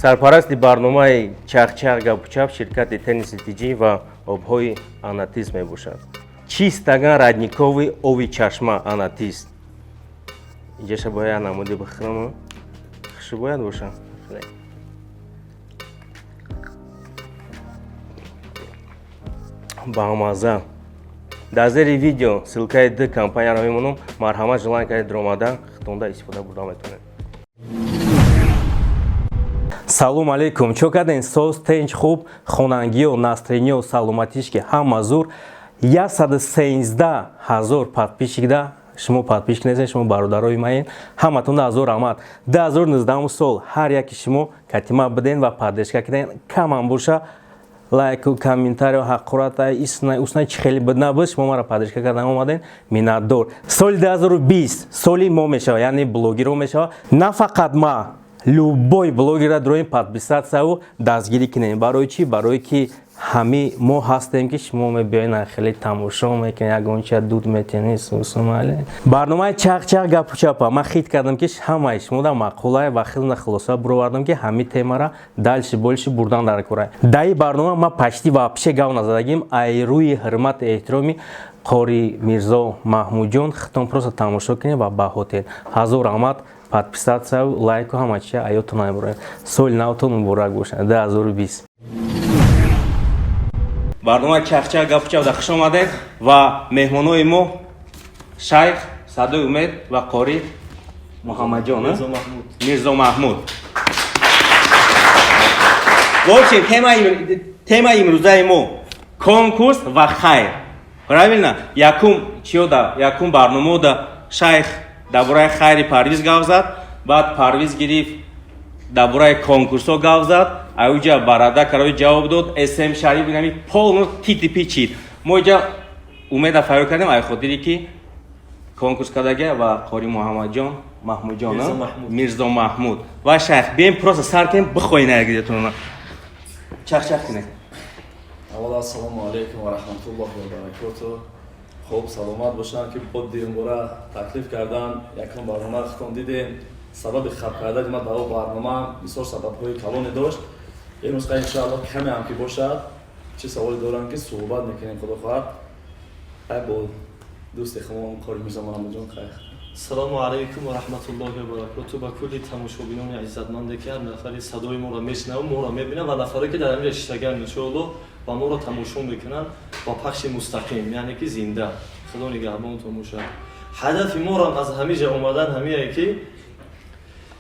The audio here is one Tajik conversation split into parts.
Сарпарасти барномаи Чахчах гапучап ширкати Тенниси Тиҷӣ ва обҳои Анатис мебошад. Чистаган родниковый ови чашма Анатис. Инҷаша бояд намуди бихӯрам, хушу бояд боша. Баамаза. Дар зери видео ссылкаи д компанияро мемонам, марҳамат, желание кардед, даромада хитонда истифода бурда метавонед. Салом алейкум, чо карден? Соз, тенч, хуб, хонангиё, настроениё, саломатиш ки ҳама зур. 113 ҳазор подписчикда шумо подписчик нестед, шумо бародарои маен. Ҳаматон ҳазор раҳмат. 2019 сол ҳар яки шумо катима биден ва поддержка карден, камам боша, лайку, комментарио, ҳақората, исна усна, чӣ хеле буд набуд, шумо маро поддержка кардан омаден, миннатдор. Соли 2020 соли мо мешавад, яъне блогеро мешавад. На фақат ма, любой блогера дроем, подписатьсяву дастгирӣ кунем. Барои чӣ? Барое ки ҳами мо ҳастем, ки шумо мебиёед, хеле тамошо мекунед, ягонча дуд метенед. Сусумале, барномаи Чахчах гапучапа ман хит кардам, ки ҳамаи шумода маъқулае ва хеле хулоса буровардам, ки ҳами темара дальше больше бурдан дар кора. Дар ин барнома ман почти вообще гап назадагим, ай рӯи ҳурмату эҳтироми қори Мирзо Маҳмудҷон. Хитон просто тамошо кунед ва баҳотед. Ҳазор раҳмат. Подписатьсяву лайку ҳама чия аётон намебуред. Соли навтон муборак бошад, 2020. Барномаи Чахчах гапучап да хуш омадед ва меҳмонои мо шайх Садои Умед ва қори Муҳаммадҷон Мирзо Маҳмуд. В общем, темаи имрӯзаи мо конкурс ва хайр, правильно? Якум чиёда, якум барномаода шайх дар бораи хайри Парвиз гап зад, баъд Парвиз гирифт, дар бораи конкурсҳо гап зад, ауҷа барада карои ҷавоб дод, см Шариф инами полно титипи чид. Мо иҷа Умеда файёр кардем, ай хотире ки конкурс кардагия ва қори Муҳаммадҷон Маҳмудҷон, Мирзо Маҳмуд ва шайх. Бием, просто сар кунем, бихоҳем якдигатонона чахчах кунем. Аввал, ассалому алайкум ва раҳматуллоҳи ва баракоту. Хуб, саломат бошанд, ки бо дуюмбора таклиф кардан. Якум барнома хитон дидем. Сабаби хаб кардани ма дар барнома бисёр сабабҳои калоне дошт. Имрӯз ха, иншоаллоҳ, каме ҳам ки бошад, чӣ саволе дорам, ки суҳбат мекунем, худо хоҳад, ай бо дӯсти хумон қори Мирзо Маҳмудҷон. Хайр. Ассалому алайкум ва раҳматуллоҳи ва баракоту ба кулли тамошобинони иззатманде, ки ҳар нафари садои моро мешунаву моро мебинад ва нафаре ки дар ҳаминҷа шиштаган, иншоаллоҳ, ва моро тамошо мекунанд ба пахши мустақим, яъне ки зинда. Худо нигаҳбонтон бошад. Ҳадафи морам аз ҳамиҷа омадан ҳамие, ки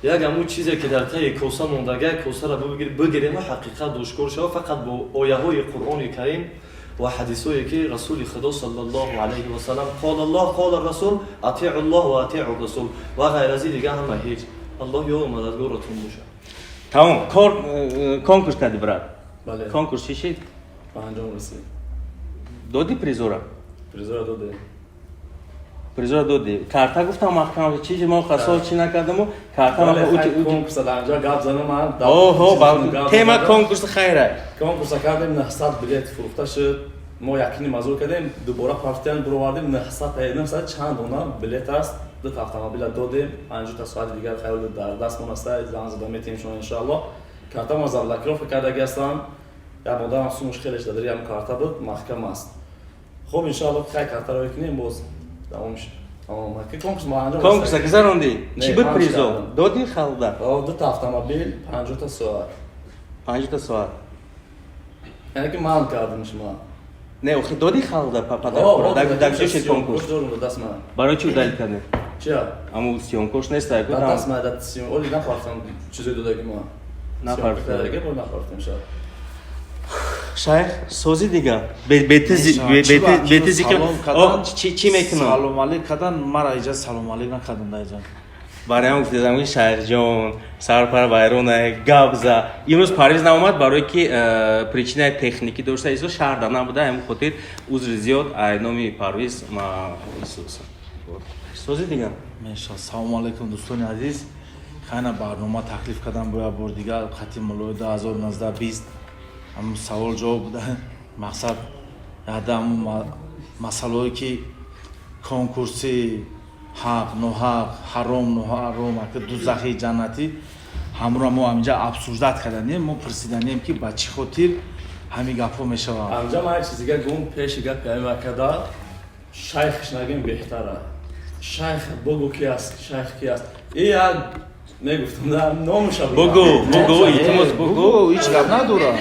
як ҳамун чизе, ки дар таи коса мондага, косаро бигирем ва ҳақиқат дошкор шавад фақат бо ояҳои Қуръони Карим ва ҳадисое, ки Расули Худо саллаллоҳу алайҳи васалам: қола Аллоҳ, қола Расул, атиу Ллоҳ ва атиу Расул ва ғайр аз ин дига ҳама ҳеҷ. Аллоҳ ёру мададгоротон бошад. Тамом, кор конкурс кардӣ, брат? Бале. Конкурс чӣ шид? Ба анҷом расид. Додӣ призора? Призора додем. Призора додӣ, карта гуфтам маҳкам чи мо хасол чӣ накардаму карта. Конкурса дар анҷо гап занам. Оҳо, тема конкурси хайра. Конкурса кардем, 900 билет фурӯхта шуд. Мо якним мазур кардем, дубора партиян буровардем, 900 чанд дона билет аст. Дута автомобила додем, 50-та соати дигар хаёл дар дастмон аста, зан зада метиҳем шумо, иншоаллоҳ. Картамо заблокировка кардаги ҳастам. Як модарам сумуш хеле шуда, дар ям карта буд, маҳкам аст. Хуб, иншоаллоҳ, хай картаро кунем, боз давом шуд. Конкурс мо анҷом. Конкурса гузарондӣ, чӣ буд призо? Додӣ халда? Дута автомобил, 50-та соат. 50-та соат. Яъне ки ман кардам шумо. Не, охи додӣ халда дар куҷо шуд конкурс? Барои чӣ удалить кардем? Чия? Аму съёмкош нест. Даст ма да съём оли напартам, чизои додаги ма. Напартам. Напартам шояд. Шайх, сози дига бети зикр чӣ мекунам? Салом алейк кардан мара, иҷа салом алейк накардам да иҷа. Барои гуфтам, ки шайхҷон, сарпар вайрона гап за. Имрӯз Парвиз наомад, барое ки причинаи техникӣ дошта, исо шаҳрда набуда. Ҳамин хотир узри зиёд ай номи Парвиз. Ма сози дига. Меша. Салому алайкум, дӯстони азиз. Хайна, барнома таклиф кардам бо як бор дигар хати мулои 2019 20 ҳамн савол ҷавоб буда. Мақсад яда масъалаое, ки конкурси ҳақ, ноҳақ, ҳаром, ноҳаром, дузахи, ҷаннатӣ. Ҳамро мо ҳаминҷа обсуждать карданем, мо пурсиданем, ки ба чӣ хотир ҳамин гапҳо мешаванд. Анҷа ман як чиз дига гум, пеши гапи ҳамин акада шайхш нагем, беҳтара. Шайх бугу, ки аст шайх, ки аст? И як мегуфтам да номуша. Бугу, бугу, илтимос, бугу. Ҳеҷ гап надорам.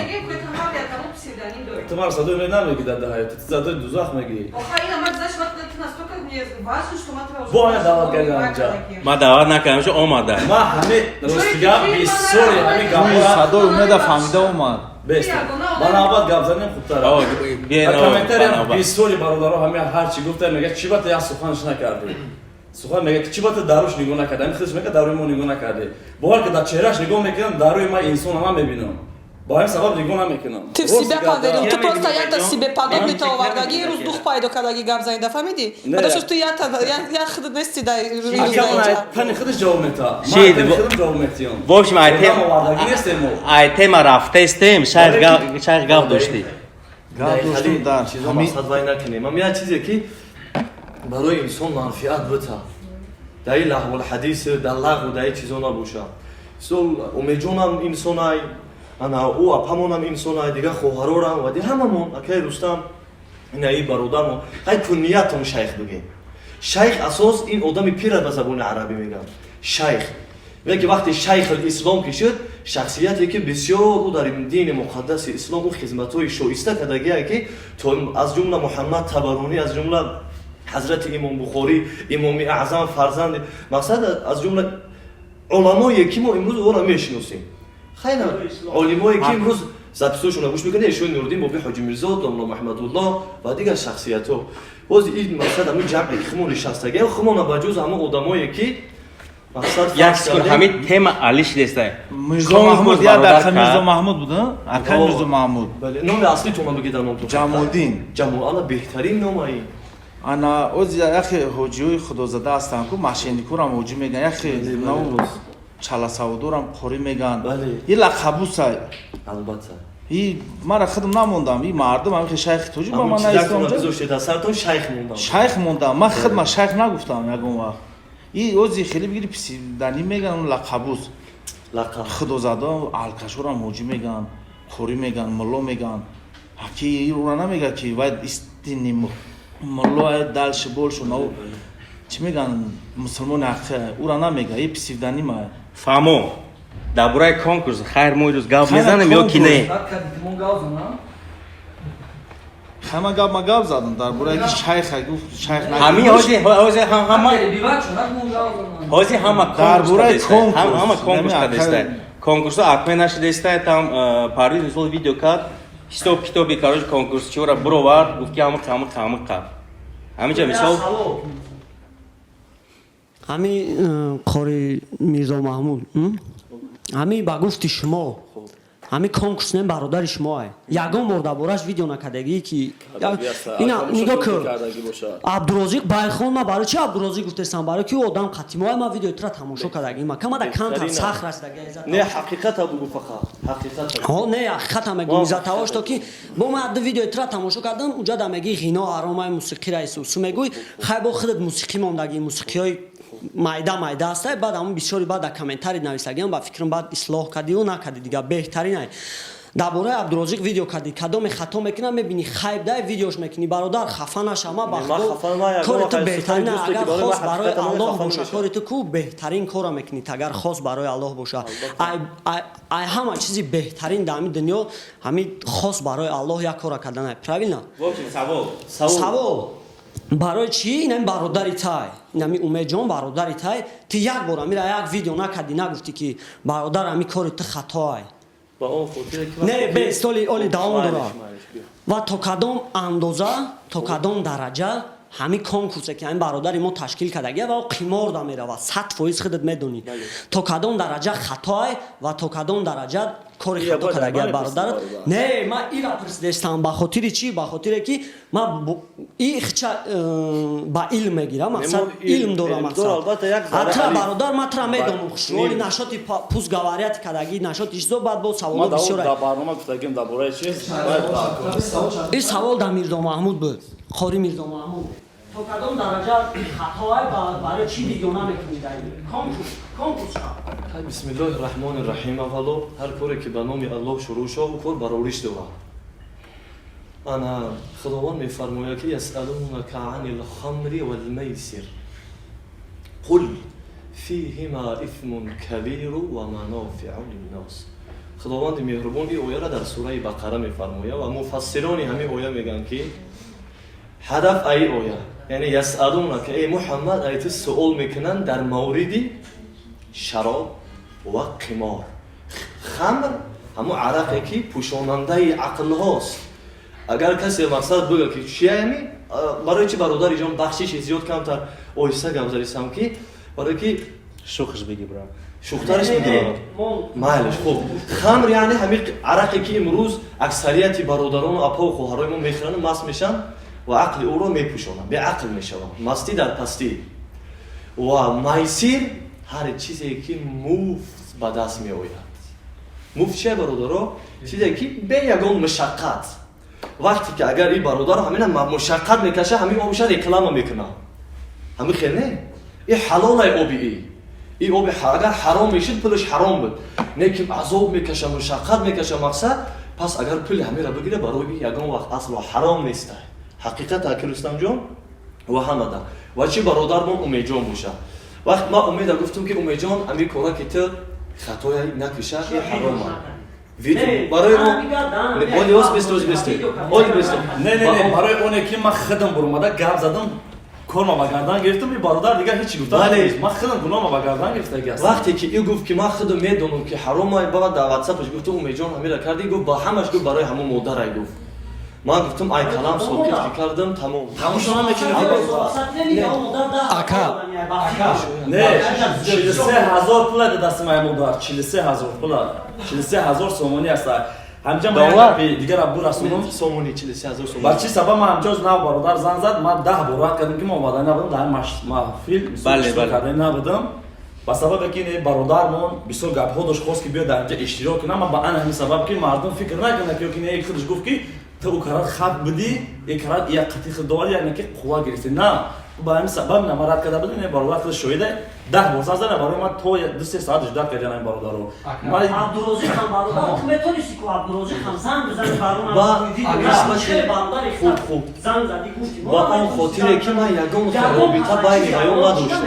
Ту мара садои умед намегӣ, дар ҳаёти ту садои дузах мегӣ. Бояд даъват кардам инҷа. Ман даъват накардам, шу омада. Ман ҳами рости гап, бисёри ҳамин гапҳоро Садои умеда фаҳмида омад. Бест, ба навбат гап занем, хубтара. Комментария бисёри бародаро ҳами ҳарчи гуфта, мега, чӣ ба ту як суханш накардӣ, сухан мега, чӣ ба ту даруш нигоҳ накардӣ? Ҳами худаш мега, даруи мо нигоҳ накардӣ. Бовар ки дар чеҳраш нигоҳ мекунам, даруи ман инсон ама мебинам, ба ҳамин сабаб нигоҳ намекунам. Ты в себя поверил, ты просто я-то себе подобный то овардаги, рӯз дух пайдо кардаги, гап занида, фаҳмидӣ? Потому что ты я-то я худ нести да. Тани худаш ҷавоб мета, ман худам ҷавоб метиҳам. В общем, ай тема рафтестем, шайх гап доштӣ. Гап доштум дар чизо, мақсад вай накунем. Ам як чизе, ки барои инсон манфиат бита, дар ин лаҳвулҳадис, дар лағву, дар ин чизо набошад. Мисол, Умедҷонам инсонай, ана ӯ апамонам инсонай, дигар хоҳарорам ва ҳамамон, акаи Рустам, инаи бародармо, ҳай кунниятон шайх бигем. Шайх асос ин одами пира, ба забони арабӣ мегӯям шайх. Мегӯяд, ки вақте шайхул ислом ки шуд, шахсияте, ки бисёр ӯ дар дини муқаддаси ислом ӯ хизматҳои шоиста кардагие, ки то аз ҷумла Муҳаммад Табаронӣ, аз ҷумла ҳазрати имом Бухорӣ, имоми аъзам, фарзанди, мақсад, аз ҷумла уламое, ки мо имрӯз ӯро мешиносем, хайна олимое, ки имрӯз записҳошонро гӯш мекунед, Эшои Нурдин, Боби Ҳоҷи Мирзо, домла Маҳмадулло ва дигар шахсиятҳо. Боз ин мақсад, ҳамин ҷамъе, ки хумон нишастагиам, хумона ба ҷуз ҳамон одамое, ки мақсад Як секунд, ҳамин тема али шидеста. Мирзо Маҳмуд, як дақиқа, Мирзо Маҳмуд буд, акай Мирзо Маҳмуд. Бале, номи аслитонро бигед, номтон. Ҷамолдин. Ҷамол, ана беҳтарин номаи. Ана оз яхе ҳоҷиҳои худозада ҳастанд ку, мошенникурам ҳоҷӣ меган, яхе нав чаласаводорам қорӣ меган. И лақабусай. Албатта. И мара худам намондам, и мардум ҳамихе шайхи тоҷик ба ман. Сартон шайх мондам. Шайх мондам. Ман худма шайх нагуфтам ягон вақт. И ози хеле бигири, псевдоним меган, лақабус. Лақаб. Худозада алкашорам ҳоҷӣ меган, қорӣ меган, мулло меган. Ки ура намега, ки вай истинный мулло, дальше больше нав чӣ меган, мусулмони ҳақиқи ура намега, и псевдонима. Фаҳмо, дар бораи конкурс хайр мо ирӯз гап мезанем ё ки не? Ҳама гап, ма гап задам дар бораи ки шайха гуфт, шайх. Ҳамин ҳози ҳама, ҳози ҳама Дар бораи конкурс. Ҳама конкурс кардеста, конкурсо акме нашидеста. Там Парвиз мисол видео кард, ҳисоб китоби, короче, конкурсчиҳоро буровард, гуфт, ки ҳамиқа, ҳамиқа, ҳамиқа, ҳаминҷа мисол. Ҳами қори Мирзо Маҳмуд, ҳами ба гуфти шумо, ҳами конкурс не, бародари шумо ягон бор дар бораш видео накардагӣ, ки ина нигоҳ кун, Абдурозиқ Байхон. Ма барои чи Абдурозиқ гуфтестам? Барои ки одам қатимоа ма видеои тура тамошо кардагӣ, ма камада камтар сахт расидаги. Не, ҳақиқата бугу, фақат ҳақиқата. Ҳо, не, ҳақиқата мегӯм, иззатавошто, ки бо ма ду видеои тура тамошо кардам, уҷа да мегӣ, ғино ҳаромай, мусиқира исусу мегӯй. Хай, бо худат мусиқӣ мондагӣ, мусиқиҳои майда майда аста. Баъд ҳамун бисёри баъд дар комментарий нависагиам, ба фикрам, баъд ислоҳ кардиу накарди. Дига беҳтарин ай дар бораи Абдурозиқ видео кардӣ, кадоме хато мекунам, мебини, хайб дай, видеош мекунӣ. Бародар, хафа наша, ма ба кори ту беҳтарин. Агар хос барои Аллоҳ боша, кори ту ку беҳтарин кора мекунӣ. Агар хос барои Аллоҳ боша, ай ҳама чизи беҳтарин дар ҳамин дунё ҳамин хос барои Аллоҳ як кора карданай, правильно? Савол. Савол: барои чӣ инами бародари тай, инами Умедҷон бародари тай, ту як бор амира як видео накардӣ, нагуфтӣ, ки бародар, ами кори ту хатоай? Не, бес, оли оли давом дора. Ва то кадом андоза, то кадом дараҷа ҳамин конкурсе, ки ҳамин бародари мо ташкил кардагия ва қимор да меравад, 100% худат медонӣ, то кадом дараҷа хатоай ва то кадом дараҷа кори хато кардагия бародарат? Не, ма ира пурсидестам. Ба хотири чӣ? Ба хотире ки ма ихча ба илм мегирам, мақсад, илм дорам, мақсад. Атра, бародар, ма тра медонам, хушроли нашоти пуст говорят кардагӣ, нашоти чизо. Баъд бо саволо бисёр. Ин савол да Мирзо Маҳмуд буд, қори Мирзо Маҳмуд. То кадом дараҷа хатоай, барои чӣ видео намекунӣ дар конкурс, конкурс шав? Бисмиллоҳи раҳмони раҳим. Аввало, ҳар коре ки ба номи Аллоҳ шурӯъ шав, ӯ кор барориш дорад. Ана Худованд мефармояд, ки يسألونك عن الخمر والميسر قل فيهما إثم كبير ومنافع للناس. Худованди меҳрубон ин ояро дар сураи Бақара мефармояд ва муфассирони ҳамин оя мегӯянд, ки ҳадаф аи оя, яъне يسألونك, эй Муҳаммад, ай ту суол мекунанд дар мавриди шароб ва қимор. Хамр ҳамун арақе, ки пӯшонандаи ақлҳост. Агар касе, мақсад, бигӯяд, ки чиями, барои чи, бародари ҷон, бахшиши зиёд, камтар оҳиста гап задисам, ки барое ки Шӯхиш биги, бра. Шӯхтараш мегирад, майлиш. Хуб, хамр яъне ҳамин арақе, ки имрӯз аксарияти бародарону апаву хоҳарои мо мехӯранд, маст мешаванд ва ақли ӯро мепӯшонанд, беақл мешаванд, мастӣ дар пастӣ. Ва майсир ҳар чизе, ки муфт ба даст меояд. Муфт чия, бародаро? Чизе, ки бе ягон мушаққат. Вақте ки агар ин бародар ҳамина мушаққат мекаша, ҳамин обиша реклама мекунад, ҳамин хел не, и ҳалолай оби, и оби агар ҳаром мешуд, пулаш ҳаром буд, не ки азоб мекаша, мушаққат мекаша, мақсад. Пас агар пули ҳамира бигира, барои ягон вақт асло ҳаром нестай. Ҳақиқат, аки Рустамҷон ва ҳамада ва чи бародармон Умедҷон боша, вақт ман Умеда гуфтам, ки Умедҷон, ами кора ки ту хатоя накиша, и ҳарома. Видео барои оли оз бест, оз бест, оли бест. Не, не, не, барои оне ки ман худам буромада гап задам, корма ба гардан гирифтам, и бародар дигар ҳечи гуфта. Ман худам гуноҳма ба гардан гирифтаги ҳастам. Вақте ки ӣ гуфт, ки ман худам медонам, ки ҳаромай, баба дар ватсапаш гуфтам: «Умедҷон, ҳамира кардӣ?» Гуфт: «Ба ҳамаш». Гуфт: «Барои ҳамон модарай». Гуфт. Ман гуфтам: «Ай калам сокит ки кардам, тамом». Тамошо намекунем. Ака. Не, 43 000 пула да дасти май модар, 43 000 пула, 43 000 сомонӣ аста. Ҳамҷа ман як гапи дигара бурасонам. Сомони, 43 000 сомони. Ба чӣ сабаб ман ҳамҷоз нав бародар зан зад, ман 10 бор рад кардам, ки ман омада набудам дар маҳфил, карда набудам, ба сабабе ки не бародармон бисёр гапҳо дошт, хост, ки биёд дар инҷа иштирок кунам. Ман ба ана ҳамин сабаб, ки мардум фикр накунад, ки не, худаш гуфт, ки ту ӯ карат хат будӣ, е карат як қатӣ худ доварӣ, яъне ки қувва гирифтӣ. На, ба ҳамин сабаб на ман рад карда будам. Не, бародар худ шоҳида, 10 бор зан зада барои ман, то 2-3 соат ждать кардам ин бародаро. Абдурозиқ ҳам, бародар, ту метонисти ку Абдурозиқ ҳам занг бизани. Барои Хуб, хуб. Занг задӣ, гуфти. Ба он хотире, ки ман ягон робита байни ваё надоштам,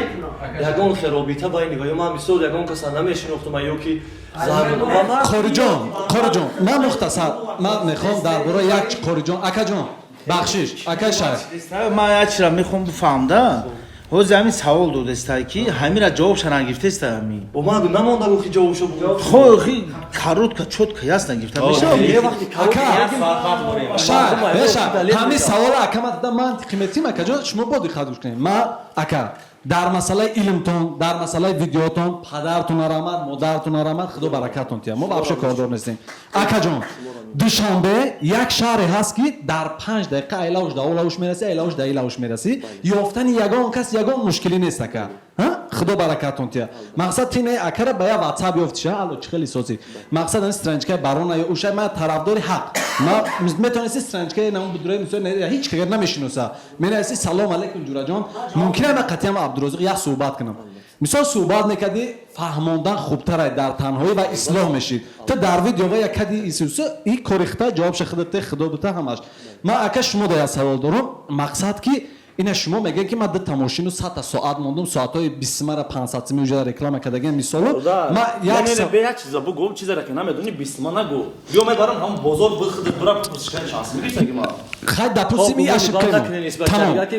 ягон хел робита байни ваё ман бисёр ягон каса намешинохтам ё ки. Қориҷон, Қориҷон, ман мухтасар, ман мехоҳам дар бораи як, Қориҷон акаҷон, бахшиш, акай Шайх. Ман як чизра мехоҳам бифаҳмда. Ҳозир ҳамин савол додестай, ки ҳамира ҷавобша нагирифтеста ҳами. Ман намонда гуфти ҷавобшо. Хо, коротко, чётко, ясно гирифта. Ҳамин савола ака ман додам, ман қиметим, акаҷон, шумо бо диққат гӯш кунед. Ман, ака, дар масъалаи илмтон, дар масъалаи видеотон, падартона раҳмат, модаратона раҳмат, Худо баракатон тия, мо вообще кордор нестем. Акаҷон, Душанбе як шаҳре ҳаст, ки дар 5 дақиқа айлавш да олавш мерасӣ, айлавш да илавш мерасӣ, ёфтани ягон кас ягон мушкилӣ нест, ака. Худо баракатон тия. Мақсад, тине акара ба я ватсап ёфтиша, алло, чӣ хеле созӣ, мақсад, ани страничкаи барона ё уша, ман тарафдори ҳақ. Ма метавонисти страничкаи намун будураи, мисол, ҳеҷ кагар намешиноса, менависи: «Салом алейкум, ҷураҷон, мумкин ама қатъиам Абдурозиқ як суҳбат кунам?» Мисол, суҳбат мекардӣ, фаҳмондан хубтарай дар танҳоӣ ва ислоҳ мешид. Ту дар видео ва якади исусу и корихта ҷавобша худате, Худо бита ҳамаш. Ман, ака, шумо да як савол дорам. Мақсад, ки ина шумо мегӯед, ки ман ду тамошину сата соат мондум, соатҳои бисмара 500 сими уҷа реклама кардагиам, мисолу. Ма як як чиза бугӯ, чизеро ки намедонӣ, бисма нагӯ. Биё, мебарам ҳамон бозор, бихудат бура, пурсишкани чанд сими гирифтаги ма. Хай, допустим, и ошибка.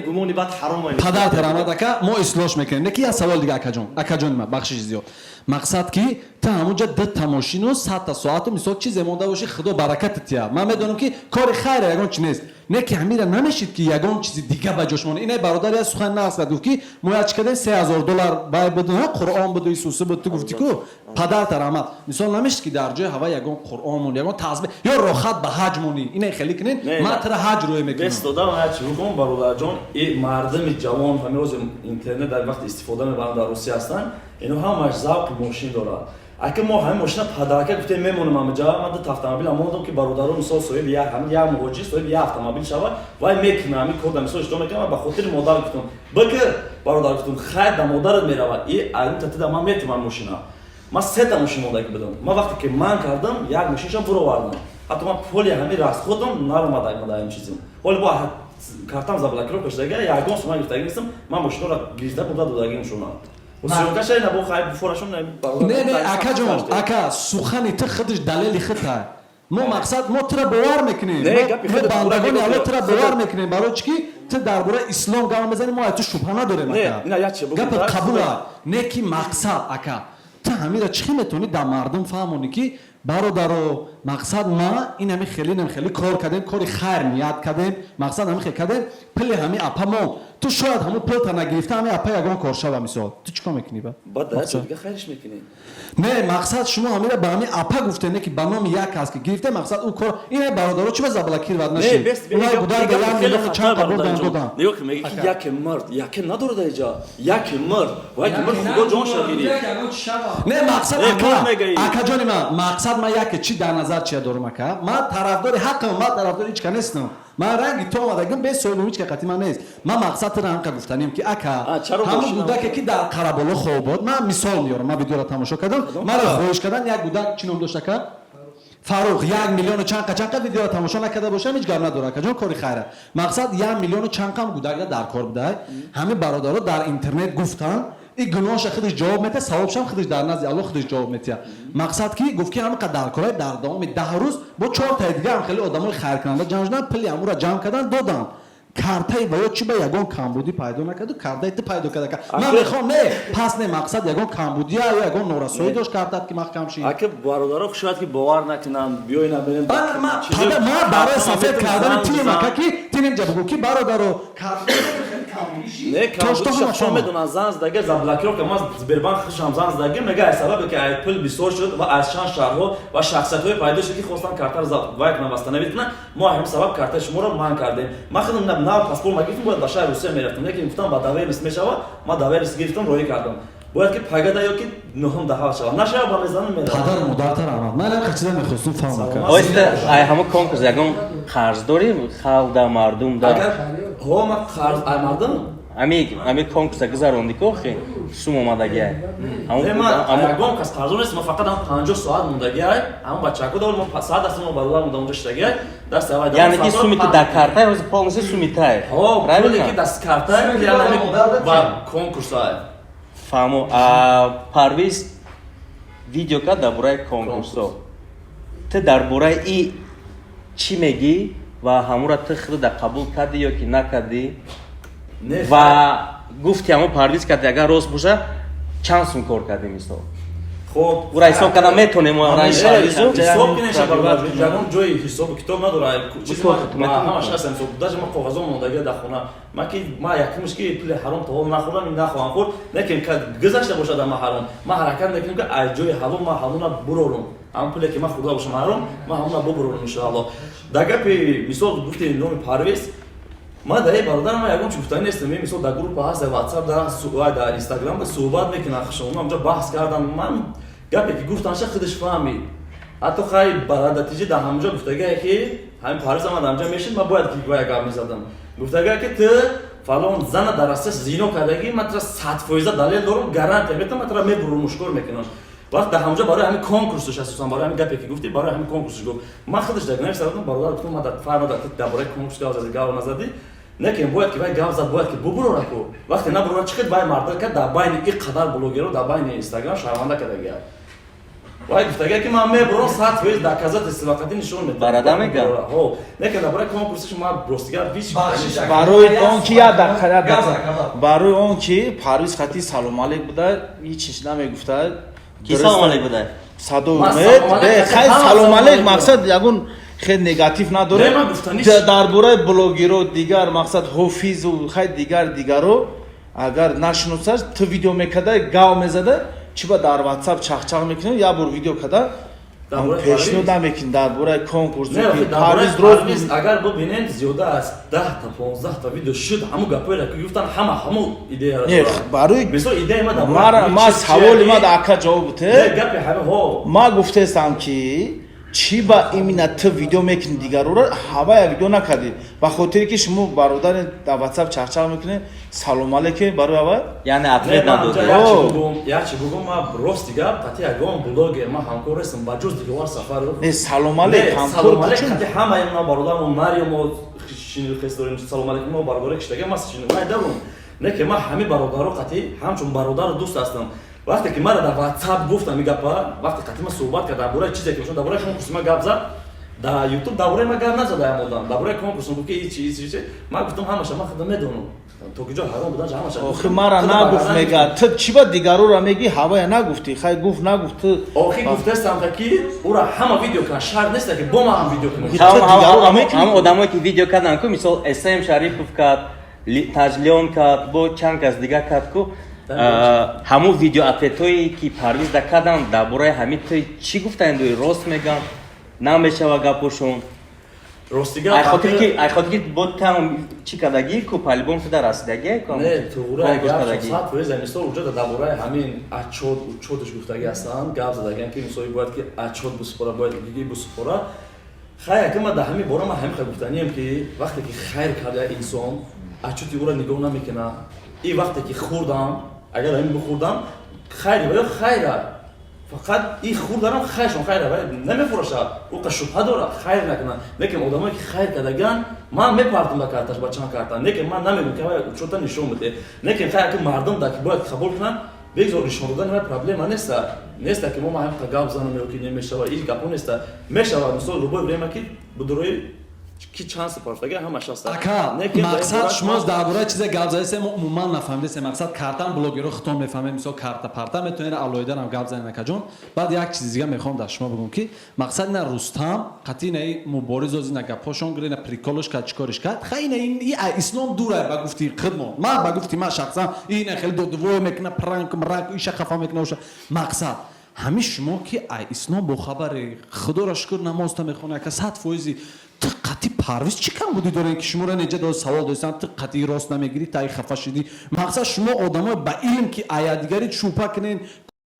Гумони бад ҳаром. Падар тарамад, ака, мо ислоҳ мекунем. Неки як савол дига, акаҷон, акаҷони ма, бахшиши зиёд. Мақсад, ки ту ҳамунҷа ду тамошину сата соату, мисол, чизе монда бошӣ, Худо баракатат тия, ман медонам, ки кори хайра, ягон чи нест, не ки ҳамира намешид, ки ягон чизи дига ба ҷош монад. Инай бародар як сухан нақс кард, гуфт, ки мо як чи кардем, 3000 доллар бай буд, Қуръон буду, Исуси буд. Ту гуфтӣ ку, падарта раҳмат, мисол, намешид, ки дар ҷои ҳава ягон Қуръон мон, ягон тазбеҳ ё рохат ба ҳаҷ монӣ? Инай хеле кунед, ман тара ҳаҷ рӯй мекунам. Бес додам, як чи бигӯм, бародарҷон. И мардами ҷавон ҳамин рӯзи интернет дар вақти истифода мебаранд, дар Русия ҳастанд, ино ҳамаш завқи мошин дорад. Ака, мо ҳамин мошина падарака гуфтем, мемонам ҳамаҷа. Ман ду автомобил мондам, ки бародаро, мисол, соҳиби як, ҳамин як муҳоҷир соҳиби як автомобил шавад, вай мекуна ҳамин кор да, мисол, иштиро мекунам. Ба хотири модар гуфтам, бикр, бародар, гуфтам, хайр, да модарат меравад и ин татида ман метавам мошина. Ман сета мошин мондагӣ будам. Ман вақте ки ман кардам, як мошиншам буровардам. Ҳатто ман поли ҳамин расходам наромада дар ҳамин чизим. Ҳоли бо картам заблокировка шудага, ягон сума гирифтагӣ нестам. Ман мошинора гирифта бурда додагим шуна. Не, акаҷон, ака, сухани ту худаш далели худта. Мо, мақсад, мо тура бовар мекунем, мо бандагони Алло тура бовар мекунем. Барои чӣ ки ту дар бораи ислом гап мезанӣ, мо аз ту шубҳа надорем, ака, гапат қабула. Не ки, мақсад, ака, ту ҳамира чӣ метавонӣ дар мардум фаҳмонӣ, ки бародаро, мақсад, ма ин ҳами хеле нем, хеле кор кардем, кори хайр ният кардем, мақсад, ҳами хел кардем, пули ҳами апа мо, ту шояд ҳамун пулта нагирифта, ҳами апа ягон кор шава, мисол, ту чӣ кор мекунӣ ба? Не, мақсад, шумо ҳамира ба ҳами апа гуфте, не ки ба номи як кас ки гирифте, мақсад, ӯ кор ин бародаро чӣ ба заблокировать нашид? Унай будар ба 1 миллиону чанд қа бурдан додан. Нигоҳ, меги ки яке мард яке надорад иҷа, яке мард ва яке мард, худо ҷон шагири. Не, мақсад, ака, акаҷони ман, мақсад, ман яке чӣ дар назар чия дорам, ака? Ман тарафдори ҳаққам, ман тарафдори ҳеч ка нестам. Ман ранги ту омадагим, бе соҳиби ҳеч ка қатӣ ман нест. Ман мақсад тира ҳамқа гуфтанем, ки ака, ҳамун гудаке ки дар Қараболо хоб буд, ман мисол меорам, ман видеоро тамошо кардам, маро хоҳиш кардан, як гудак чӣ ном дошт, ака? Фарух. 1 миллиону чанқа чанқа видеоро тамошо накарда бошам, ҳеҷ гап надорад, акаҷон, кори хайра. Мақсад, 1 миллиону чанқам гудак дар кор буда. Ҳамин бародаро дар интернет гуфтанд, и гуноҳша худаш ҷавоб метиҳад, савобшам худаш дар назди Аллоҳ худаш ҷавоб метиҳад. Мақсад, ки гуфт, ки ҳамин қадар кора дар давоми 10 рӯз бо чортаи дига ҳам хеле одамои хайркунанда ҷамъ шуданд, пули ҳамура ҷамъ кардан, доданд. Картаи ва ё чӣ ба ягон камбудӣ пайдо накарду, картаи ту пайдо карда? Ман мехоҳам, не, пас не, мақсад, ягон камбудия ё ягон норасоӣ дошт картат, ки маҳкам шид? Ака, бародаро шояд ки бовар накунанд, биёина бинем. Ман барои сафед кардани тим, ака, ки тинем ҷа бугӯ, ки бародаро. Не, камбудиша медонанд, зан задага, заблокировка. Ман Сбербанк хушам зан задаги, мега аз сабабе ки ай пул бисёр шуд ва аз чанд шаҳрҳо ва шахсиятҳое пайдо шуд, ки хостанд картаро вай кунанд, восстановить кунанд, мо ҳамин сабаб картаи шуморо манъ кардем. Ман худам нав паспорт ма гирифтам, бояд ба шаҳри Русия мерафтам, лекин гуфтам, ба доверенность мешавад. Ман доверенность гирифтам, роҳӣ кардам. Бояд ки пагада ё ки нуҳум даҳа шавад, нашава, ба мезанам, меравам. Падару модарта раҳмат. Ман ҳам чиза мехостум фаҳмам. Оиста, ай ҳама конкурс ягон қарз дорӣ халқ да, мардум да? Агар ҳо, ман қарз ай мардум. Ами конкурса гузаронди ку, охи сум омадагиай? Не, ман ягон кас қарздор нест. Ман фақат ҳам 50 соат мондагиай, ҳамон бачако дор, мо соат дасти мо бародар монда, онҷо шидагиай, дасти авай. Яъне ки суми ки дар картай ҳозир полностью суми тай? Ҳо, пуле ки даст картай ба конкурсай. Фаҳмо. Парвиз видео кард дар бораи конкурсо. Ту дар бораи и чӣ мегӣ ва ҳамура ту худда қабул кардӣ ё ки накардӣ? Ва гуфти ҳамо Парвиз карди, агар рост боша, чанд сум кор кардӣ, мисол? Хоб. Ура ҳисоб кардан метонем? Ҳисоб кинеша, бародар, ягон ҷои ҳисобу китоб надорад. Ҳамаш ҳаст ҳисоб, даже ма коғазо мондагия дар хона. Ма ки ма якумш ки пули ҳаром то ҳол нахӯрдам, ин нахоҳам хӯрд. Лекин гузашта бошад ама ҳаром, ма ҳаракат мекунем, ки аз ҷои ҳалол ма ҳамона бурорум. Ҳамон пуле ки ман хӯрда бошам ҳаром, ман ҳамона бубурорум, иншоалло. Дар гапи, мисол, гуфти номи Парвиз, ман дар бародарам ягон чи гуфтанӣ нестам. Мисол, дар группа ҳаст, дар Ватсап, дар Инстаграм суҳбат мекунам, хушона онҷо баҳс кардам. Ман гапе ки гуфтанша, худаш фаҳмид. Ҳатто хай натиҷа дар ҳамонҷо гуфтагае, ки ҳамин Парвиз ама дар ҳамҷа мешид, ман бояд ки вая гап мезадам. Гуфтагае, ки ту фалон зана дар Россия зино кардагӣ, ман тура 100% далел дорам, гарантия метам, ман тура мебурам, мушкор мекунам. Вақт дар ҳамонҷо барои ҳамин конкурсш, асосан барои ҳамин гапе ки гуфтӣ, барои ҳамин конкурсш гуфт. Ман худаш дар нависадам, бародар, гуфтам, ман дар фарма дар бораи конкурс гап зади, гап назадӣ. Лекин бояд ки вай гап зад, бояд ки бубурора ку. Вақте набурора, чӣ хел вай марда кард дар байни ин қадар блогеро, дар байни Инстаграм шарманда кардагия. Вай гуфтагия, ки ман мебурам, 100% доказательства вақти нишон медиҳам. Барада мега? Ҳо, лекин дар бораи конкурсиш ман ростигар ҳеҷ. Барои он ки як дақиқа, барои он ки Парвиз хати салом алейк буда, ҳеҷ чиз намегуфта. Ки салом алейк буда? Садо Умед. Хай, салом алейк, мақсад, ягон хел негатив надорем дар бораи блогеро дигар, мақсад, ҳофизу хай дигар дигаро агар нашиносаш, ту видео мекарда, гав мезада, чӣ ба дар Ватсап чахчах мекунӣ? Як бор видео карда. Пешниҳод намекунӣ дар бораи конкурс? Парвиз рост. Агар бибинем, зиёда аз 10 та, 15 та видео шуд, ҳамун гапҳоеро ки гуфтан, ҳама ҳамун идеяро. Не, барои мисол, идеяи ма дар ма саволи ма да, ака, ҷавоб буте. Гапи ҳама ҳо. Ма гуфтаестам, ки чӣ ба именно ту видео мекунӣ, дигарора ҳавая видео накардӣ? Ба хотире ки шумо бародари дар Ватсап чахчах мекунед, салом алейкум барои ҳавай. Яъне ответ надодӣ. Як чи бугум, ма рости гап, қати ягон блогер ма ҳамкор нестам, ба ҷуз Диловар Сафаров. Не, салом алейк ҳамкор. Қати ҳамаи ма бародармо Марио мо хес дорем, салом алейкум, мо бародаре киштага ма майдарум. Не ки ма ҳами бародаро қати ҳамчун бародару дӯст ҳастам. Вақте ки мара дар Ватсап гуфтам ин гапа, вақте қати ма суҳбат кард дар бораи чизе ки дар бораи конкурси ма гап зад дар Ютуб, дар бораи ма гап назад аям одам, дар бораи конкурс гуфт, ки ичи ичи. Ман гуфтам, ҳамаша ман худам медонам, то ки ҷо ҳаром будан ҳамаша. Охи, мара нагуфт, мега, ту чӣ ба дигарора меги, ҳавая нагуфтӣ? Хай, гуфт, нагуфт ту? Охи, гуфтастам, ки ура ҳама видео кан, шарт нест, ки бо ма ҳам видео кунам. Ҳам одамое ки видео кардан ку, мисол, СМ Шарипов кард, Таҷлиён кард, бо чанд кас дига кард ку, ҳамун видео ответҳое ки Парвиз да кардан, дар бораи ҳамин ту чӣ гуфтанд? Рост меган, намешава гапошон? Ростига. Ай хотир ки бо там чӣ кардагӣ ку, по-любому туда расидагӣ. Не, туғра, 100%. Мисол, уҷа дар бораи ҳамин отчёт, учёташ гуфтагӣ ҳастанд, гап задагиам, ки мисол бояд ки отчёт бисупора, бояд диги бисупора. Хайр, ака, ма дар ҳамин бора ма ҳамин гуфтанием, ки вақте ки хайр карда инсон, отчёти ӯро нигоҳ намекунад. И вақте ки хӯрдам, агар ҳамин бихӯрдам, хайри ва ё хайра, фақат и хурдарам хайршон хайра ва намефурӯшад, ӯ шубҳа дорад, хайр накунад. Лекин одамое ки хайр кардаган, ман мепартам ба карташ, ба чанд карта, лекин ман намегӯм, ки учёта нишон биде. Лекин хайр, ки мардум да ки бояд қабул кунанд, бегзор нишон додани вай проблема неста. Неста ки мо ма ҳамқа гап занам ё ки немешава, ҳеҷ гапо неста, мешава. Мисол, любое время ки будурои ки чанд супорфтага, ҳамаш аст. Ака, мақсад, шумо дар бораи чизе гап задесем, мо умуман нафаҳмидесем. Мақсад, картан блогерро хитон мефаҳмем, мисол, карта парта метавонед алоҳиданам гап занед, акаҷон. Баъд як чизи дига мехоҳам дар шумо бигӯм, ки мақсад, ина Рустам қатъи инаи Мубориз оз ина гапҳошон гир, ина приколш кард, чӣ кориш кард. Хай, ина ин ислом дурай, ба гуфти хидмо, ман ба гуфти ман шахсан, ина хеле додувой мекуна, пранк мранк, иша хафа мекуна. Оша мақсад, ҳамин шумо ки ай ислом бохабаре, худоро шукр, намозта мехонӣ, ака, 100 фоизи, ту қатъи Парвиз чӣ камбудӣ дорем, ки шуморо неҷа дод савол достан, ту қатъи рост намегирӣ, таи хафа шидӣ? Мақсад, шумо одамои ба илм, ки аядигари чӯпа кунен,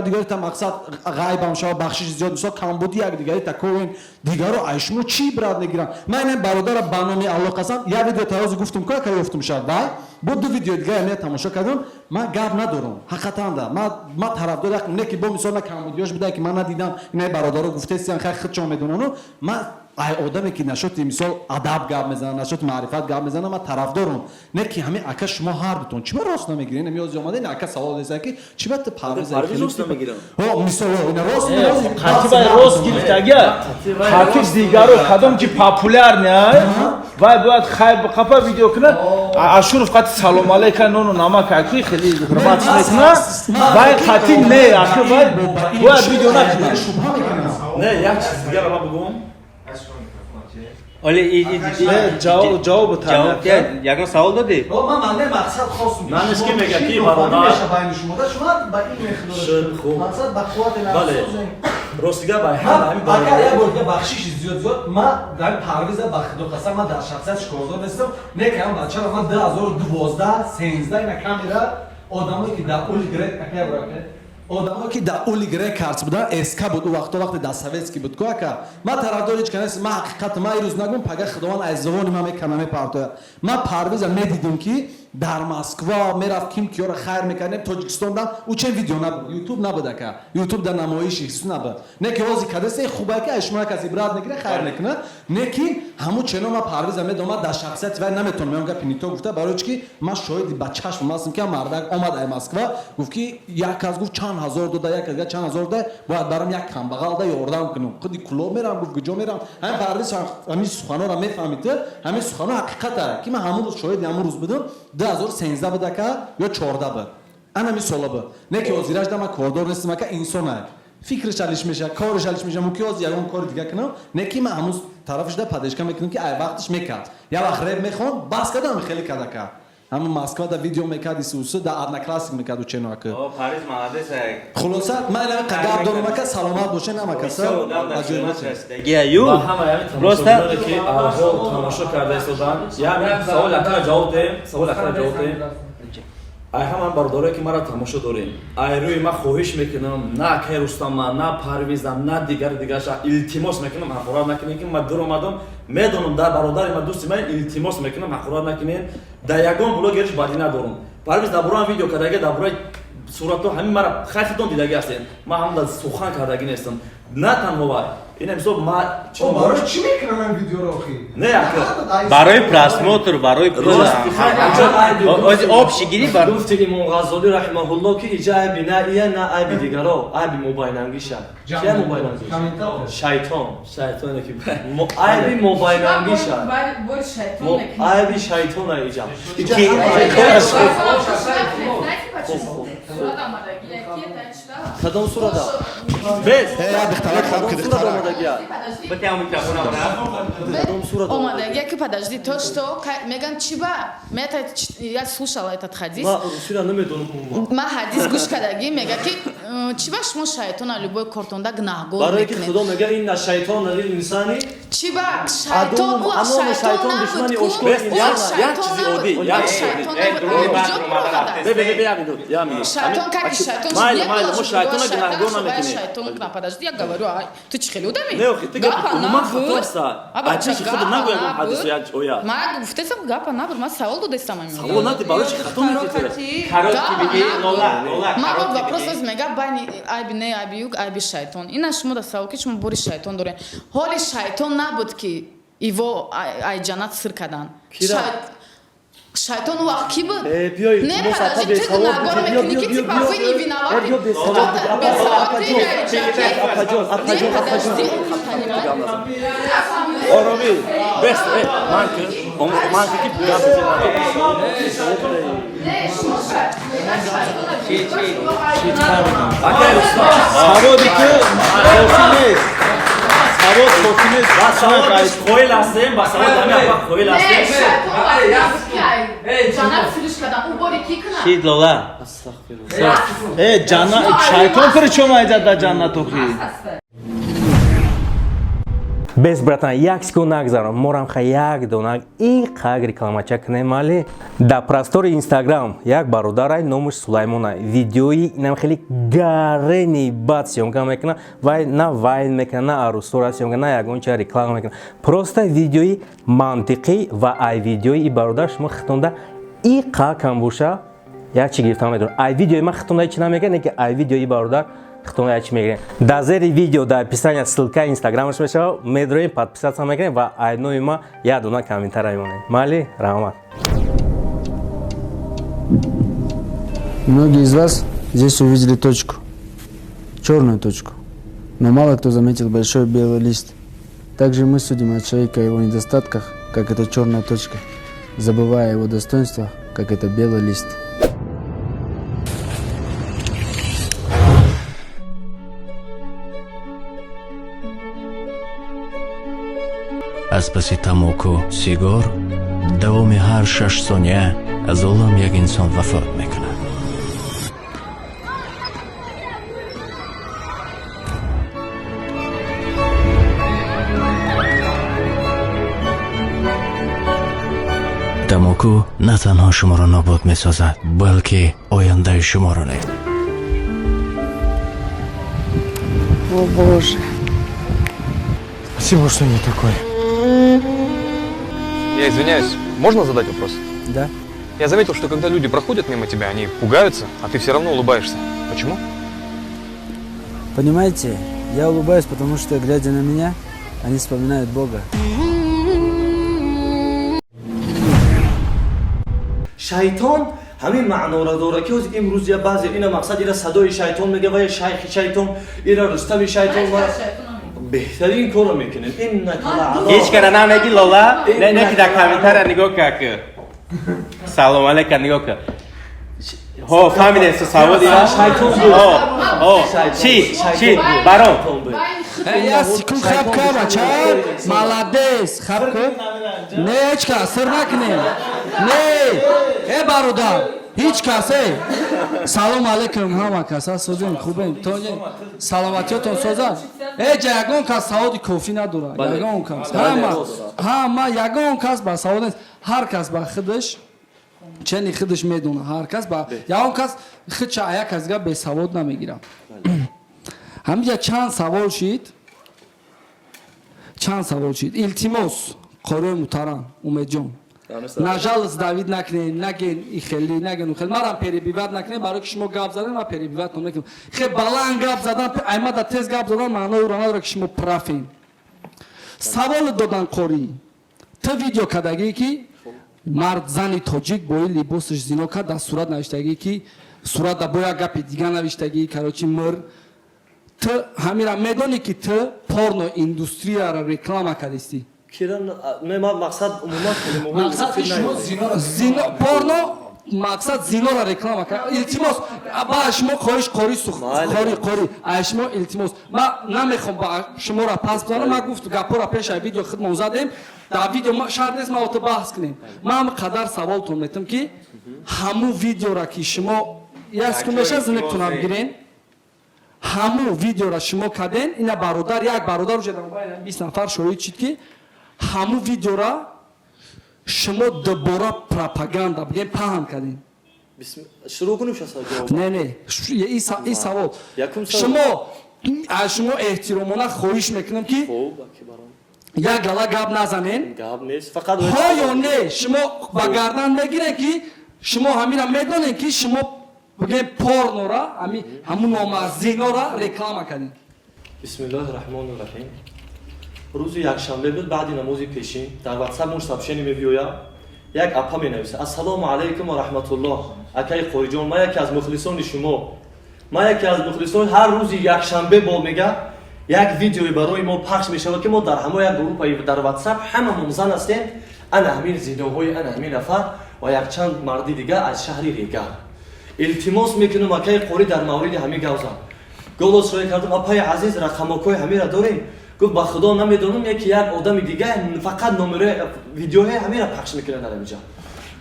дигари та мақсад ғайбам шава, бахшиши зиёд, мисол, камбуди якдигари таковен, дигаро ай шумо чӣ ибрат мегиранд? Ман ина бародара, ба номи Аллоҳ қасам, як видео тарози гуфтум ку, ака, ёфтум шад вай бо ду видео дига я тамошо кардам. Ман гап надорам, ҳақиқатан ман тарафдор як не ки бо мисол на камбудиёш буда, ки ман надидам. Ина бародаро гуфтесиян, хай, худшон медонану. Ман ай одаме ки нашоти, мисол, адаб гап мезанад, нашоти маърифат гап мезанад, ман тарафдорам. Не ки ҳамин, ака, шумо ҳар дутон чӣ ба рост намегиред? Ина миёзи омада, ина ака савол десад, ки чӣ ба ту Парвиз рост намегирам? Ҳо, мисол, ина рост. Қатиба рост гирифтага, қатиб дигаро кадом ки популярный ай, вай бояд хайр қапа видео кунад. Ашуров қати салом алейка, нону намак, аки хеле ҳурмат мекунад, вай қати не, аки вай бояд видео накунад. Не, як чиз дигара ман бигӯм. Оли. Ҷавоб. Ҷавоб, ягон савол додӣ? Ман манде мақсад хостум. Ман ки мега ки бародар байни шумо да, шумо ба илм Шуд, хуб. Мақсад, ба қуввати Бале. Ростига, ба ҳама ҳамин Агар як бародар бор дига, бахшиши зиёд зиёд, ман дар Парвиза, ба худо қасам, ман дар шахсият шикордор нестам. Не ки ҳам бачаро ман 2012 13 ина камера, одамое ки дар Ули Грек, ака, брака, одамое ки дар Ули Рекордс будан, СК буд ӯ вақто, вақте дар советский буд ку. Ака, ман тарафдори ҳеҷ кас нестам. Ман ҳақиқат, ман ирӯз нагум, пага худованд аз забони ман мекана, мепартояд. Ман Парвиза медидим, ки дар Москва мерафт, ким киёро хайр мекардем, Тоҷикистон дам ӯ чен видео набуд, Ютуб набуд, ака, Ютуб дар намоиши ҳис набуд. Не ки ҳозир кадасе хубае, ки аз шумо як кас ибрат мегира, хайр мекунад. Не ки ҳамун чено ман Парвиза медомад, дар шахсияти вай наметавонам ягон гапи нито гуфта, барои чи ки ман шоҳиди ба чашмам ҳастам, ки мардак омад ай Москва, гуфт, ки як кас гуфт чанд ҳазор дода, як кас чанд ҳазор дода, бояд барам як камбағал да ёрдам кунам, худи Кулоб мерам, гуфт, куҷо мерам. Ҳамин Парвиз ҳамин суханонро мефаҳмид, ҳамин сухано ҳақиқата, ки ман ҳамун рӯз шоҳиди ҳамун рӯз будам. 2013 буд, ака, ё 14 буд, ана сола буд. Не ки ҳозираш да ман кордор нестам, ака, инсона фикраш алиш меша, кораш алиш меша, мумкин ҳозир ягон кори дига кунам. Не ки ман ҳамун тарафаш да поддержка мекунам, ки ай вақташ мекард, як вақт реп мехонд, бас кардам, хеле кард, ака. Ҳамун Москва да видео мекард, исуса да Одноклассник мекард учено ака. О, Париж молодец. Хулоса, ман ина гап дорум ака, саломат бошед ҳама каса. Ю. Просто ки алҳо тамошо карда истоданд. Яъне савол акара ҷавоб диҳем, савол акара ҷавоб диҳем. Ай ҳама бародарое ки маро тамошо дорем, ай рӯи ман хоҳиш мекунам, на акаи Рустама, на Парвизам, на дигари дигарша илтимос мекунам, ҳақорат накунем, ки ман дур омадам, медонам дар бародари ман, дӯсти ман, илтимос мекунам, ҳақорат накунем. Дар ягон блогериш бадӣ надорам. Парвиз дар бораам видео кардаги, дар бораи суратҳо ҳамин мара хайфитон дидагӣ ҳастем. Ман ҳам дар сухан кардагӣ нестам. На танҳо вай. Ина мисол ма барои чӣ мекунам ин видеоро охи? Не, ака. Барои просмотр, барои общий гирӣ бар. Гуфти Имом Ғаззолӣ раҳимаҳуллоҳ, ки иҷа айби на ия, на айби дигаро, айби мобайнангиша. Кия мобайнангиш? Шайтон. Шайтоне ки айби мобайнангиша. Айби шайтона иҷа. Кадом сурада? Без. Омадагия ки подожди, то что меган чиба? Мета я слушала этот хадис. Ма русира намедонам. Ма хадис гӯш кардагӣ, мега ки чиба шумо шайтона любой кортонда гунаҳгор Барое ки Худо мега инна шайтона лил инсани чиба шайтон ӯ шайтон набуд ку? Як чизи оддӣ, як шайтон Шайтон как шайтон? Майли, майли, мо шайтона гунаҳгор намекунем. Шайтон на, подожди, я говорю, ту чӣ хеле одами? Не, охи, ты гапа умуман хато аста. А чӣ худ нагӯ ягон ҳадису як оя. Ма гуфтесам гапа набуд, ма савол додестам. Савол нади, барои чӣ хато мекунӣ? Короче, биги Лола, Лола. Ма вот вопрос оз мега байни айби не айби юг, айби шайтон. Ина шумо да савол ки шумо бори шайтон дорен. Ҳоли шайтон набуд ки иво ай ҷаннат сир кардан. Шайтон вақт ки буд? Не, подожди, ты гунаҳгор мекунӣ ки типа вы не виноваты. Бесаводӣ. Не, подожди, Оромӣ, бес, ман ки, ман ки гап Акай Рустам. Саводи ки кофӣ нест. Савод кофӣ нест. Ба савод қоил ҳастем, ба савод ҳамин апа қоил ҳастем. Шид Лола. Э, ҷаннат шайтон фирчом айзад дар ҷаннат охи. Без, братан, як секунд нагзарам, морам ха як донак иқак рекламача кунем. Али дар простори Инстаграм як бародарай, номаш Сулаймона, видеои инам хеле гарени бад съёмка мекуна. Вай на вайн мекуна, на арӯсора съёмка, на ягон ча реклама мекуна, просто видеои мантиқӣ. Ва ай видеои и бародар шумо хитонда иқакам боша як чи гирифта медонад. Ай видеои ман хитонда чи намекунад, не ки ай видеои бародар хитонда як чи мегирем. Дар зери видео дар описания ссылка инстаграмаш мешавад, медроем, подписаться мекунем ва айнои ма як дона комментария мемонем. Майли, раҳмат. Многие из вас здесь увидели точку, черную точку, но мало кто заметил большой белый лист. Также мы судим о человеке, о его недостатках, как это черная точка, забывая о его достоинствах, как это белый лист. Аз паси тамоку сигор давоми ҳар 6 сония аз олам як инсон вафот мекунад. Тамоку на танҳо шуморо нобуд месозад, балки ояндаи шуморо низ. О боже. Спасибо, что не такой. Я извиняюсь, можно задать вопрос? Да. Я заметил, что когда люди проходят мимо тебя, они пугаются, а ты все равно улыбаешься. Почему? Понимаете, я улыбаюсь, потому что, глядя на меня, они вспоминают Бога. Шайтон ҳамин маъноро дорад, ки ҳозир имрӯз я баъзе ина мақсад ира садои шайтон мега ва я шайхи шайтон, ира Рустами шайтон ва беҳтарин корро мекунем. Иннака лаала Ҳеҷ кара намеги, Лола, не, не, ки дар комментария нигоҳ как. Салом алейка, нигоҳ ка. Ҳо, фаҳмидем, саводи. Шайтон буд. Ҳо, ҳо, чӣ, чӣ, барон. Я секунд, хаб ка, бача. Молодец, хаб ка. Не, ҳеҷ кас сир накунем. Не, э бародар, ҳеҷ кас, э, салом алейкум, ҳама кас созем, хубем, саломатиётон созад. Э, ҷа ягон кас саводи кофӣ надорад, ягон кас, ҳама, ягон кас ба савод нест. Ҳар кас ба худаш чени худаш медонад, ҳар кас ба ягон кас худша як кас дига бесавод намегирад. Ҳамиҷа чанд савол шид, чанд савол шид. Илтимос, қориои муҳтарам, Умедҷон, на жалость давить накунед, наген ихели, наген ухели, марам перебивать накунед, барои ки шумо гап задан, ман перебивать намекунам. Хе баланд гап задан, аймада тез гап задан маънои ӯро надорад, ки шумо прав ен. Савол додан: қорӣ, ту видео кардагӣ, ки мард, зани тоҷик бо ин либосаш зино кард, дар сурат навиштагӣ, ки сурат да бо як гапи дига навиштагӣ. Короче, мир, ту ҳамира медонӣ, ки ту порно индустрияро реклама кардистӣ? Мақсад умуман Зино, порно, мақсад зинора реклама кард. Илтимос, ба шумо хоҳиш, қори, қори, қори, ай шумо илтимос, ман намехом ба шуморо пас бизанам. Ман гуфт гапҳоро пешаи видео худмон задем, дар видео шарт нест ма ту баҳс кунем. Ман қадар саволтон метам, ки ҳамун видеора, ки шумо, як секунд меша, зинектона бигирен, ҳамун видеора шумо карден, ина бародар, як бародар уже 20 нафар шоҳид шид, ки ҳамун видеора шумо дубора пропаганда бигем паҳн кардем. Шурӯъ кунем? Не, не, ин савол шумо, аз шумо эҳтиромона хоҳиш мекунам, ки як гала гап назанен. Ҳо ё не, шумо ба гардан мегирен, ки шумо ҳамира медонем, ки шумо бигем порнора, ҳамун номазинора реклама кардем? Бисмиллоҳи раҳмони раҳим. Рӯзи якшанбе буд, баъди намози пешин дар ватсап муш сообщение мебиёяд, як апа менависа: «Ассалому алайкум ва раҳматуллоҳ, акаи Қориҷон, ман яке аз мухлисони шумо, ман яке аз мухлисон. Ҳар рӯзи якшанбе бо мега як видеое барои мо пахш мешавад, ки мо дар ҳамо як группаи дар ватсап ҳамамон зан ҳастем. Ана ҳамин зиноҳои ана ҳамин нафар ва якчанд марди дигар аз шаҳри Регар. Илтимос мекунам, акаи Қорӣ, дар мавриди ҳамин гап зан». Голос роя кардам: «Апаи азиз, рақамокҳои ҳамира дорем?» Гуфт: «Ба худо намедонам, яки як одами дига фақат номерои видеоҳои ҳамира пахш мекунад дар ҳамиҷа».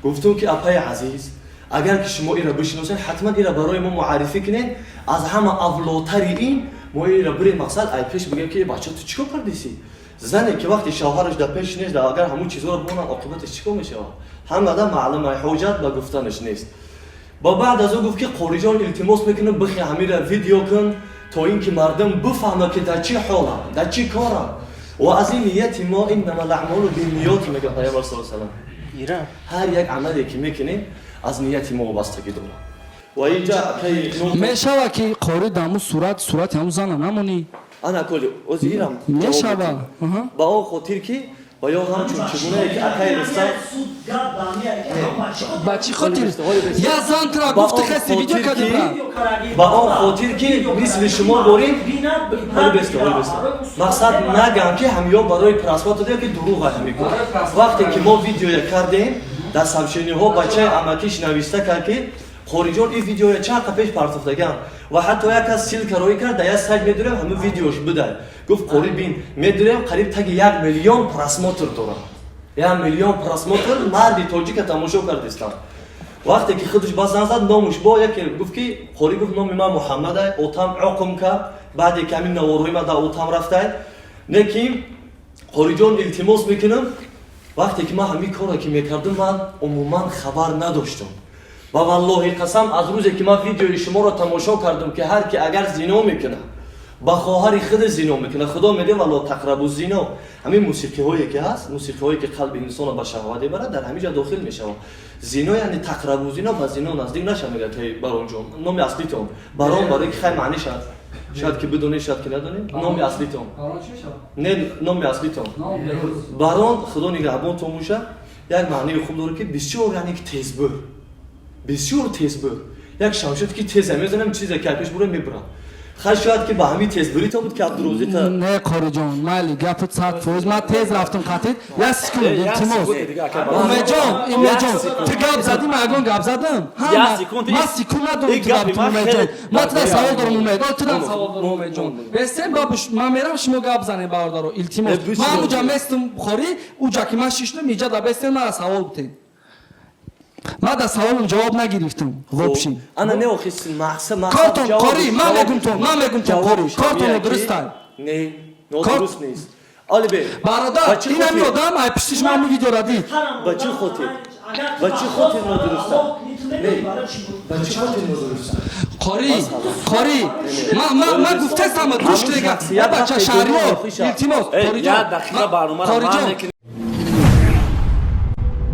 Гуфтум, ки апаи азиз, агар ки шумо ира бишиносед, ҳатман ира барои мо муаррифӣ кунед. Аз ҳама авлотари ин мо ира бирем, мақсад ай пеш бигем, ки бача, ту чӣ кор кардиси? Зане ки вақти шавҳараш дар пеш нест, агар ҳамун чизҳоро бимонад, оқибаташ чӣ кор мешавад, ҳамада маълум, ай ҳоҷат ба гуфтанаш нест». Ба баъд аз ӯ гуфт, ки Қориҷон, илтимос мекунам, бихе ҳамира видео кун, то ин ки мардум бифаҳмад, ки дар чӣ ҳолам, дар чӣ корам. Ва аз ин нияти мо, иннама лаъмолу бинниёт, мега Пайғамбар с салам, ҳар як амале ки мекунем, аз нияти мо вобастагӣ дорад. Ва инҷа Мешава, ки қори дар сурат, сурати ҳамун зана намонӣ? Ана коли ози ирам. Мешава. Ба он хотир, ки ва ё ҳамчун чигунае ки акаи Рустам Ба чӣ хотир я зан тура гуфти, хести видео кардӣ, брат? Ба он хотир, ки мисли шумо дорем, ҳоли беста, ҳоли беста, мақсад нагам, ки ҳамё барои просмотр, ки дурӯға ҳамикун. Вақте ки мо видеоя кардем, дар сообщение ҳо бачаи амакиш нависта кард, ки Хориҷон, ин видеоя чанд қа пеш партофтаган, ва ҳатто як кас ссылка роӣ кард, дар як сайт медурем, ҳамин видеош будай. Гуфт: «Қори, бин, медурем, қариб таги 1 миллион просмотр дорам, 1 миллион просмотр, марди тоҷика тамошо кардистам». Вақте ки худаш ба зан зад, номуш бо яке гуфт, ки қори, гуфт, номи ман Муҳаммада, отам ҳукм кард, баъде ки ҳамин наворҳои ман дар отам рафтай. Не ки Қориҷон, илтимос мекунам, вақте ки ман ҳамин корро ки мекардам, ман умуман хабар надоштам. Ва валлоҳи қасам, аз рӯзе ки ман видеои шуморо тамошо кардам, ки ҳар ки агар зино мекунад, ба хоҳари худ зино мекунад, худо меде вало тақрабу зино. Ҳамин мусиқиҳое ки ҳаст, мусиқиҳое ки қалби инсонро ба шаҳват мебарад, дар ҳамин ҷо дохил мешавад. Зино яъне тақрабу зино, ба зино наздик наша, мегӯяд. Баронҷон, номи аслитон Барон, барои ки хай маъниш аст, шояд ки бидонед, шояд ки надонед номи аслитон. Не, номи аслитон Барон, худо нигаҳбонтон боша, як маънии хуб дорад, ки бисёр, яъне ки тезбур, бисёр тезбур, як шамшед ки теза мезанам, чизе ки пеш бура мебурам. Хай, шояд ки ба ҳамин тезбурита буд, ки Абдурозита. Не, Қориҷон, майли, гапат 100%, ман тез рафтам қатид. Як секунд, илтимос, Умедҷон, Умедҷон, ту гап задӣ, ман ягон гап задам? Ман секунд надорам, ту гап, Умедҷон, ман туда савол дорам. Умед, тудам савол дорам. Умедҷон, бестем, ман мерам, шумо гап занем. Бародаро, илтимос, ман уҷа местум, хорӣ, уҷа ки ман шиштум, иҷа да бестем, мара савол бутем. Ман дар саволам ҷавоб нагирифтам, вообще. Ана не, охи, мақсад. Кортон, қори, ман мегум то, ман мегум то, қори, кортон нодурустай. Не, нодуруст нест. Алибе. Бародар, ин ҳами одам ай пиштиш ман ҳами видеора дид. Ба чӣ хотир? Ба чӣ хотир нодуруста? Не, ба чӣ хотир нодуруста? Қори, қори, ман гуфтастам, гӯш кунега, бача шаҳриёр, илтимос, қориҷон. Як дақиқа барномаро.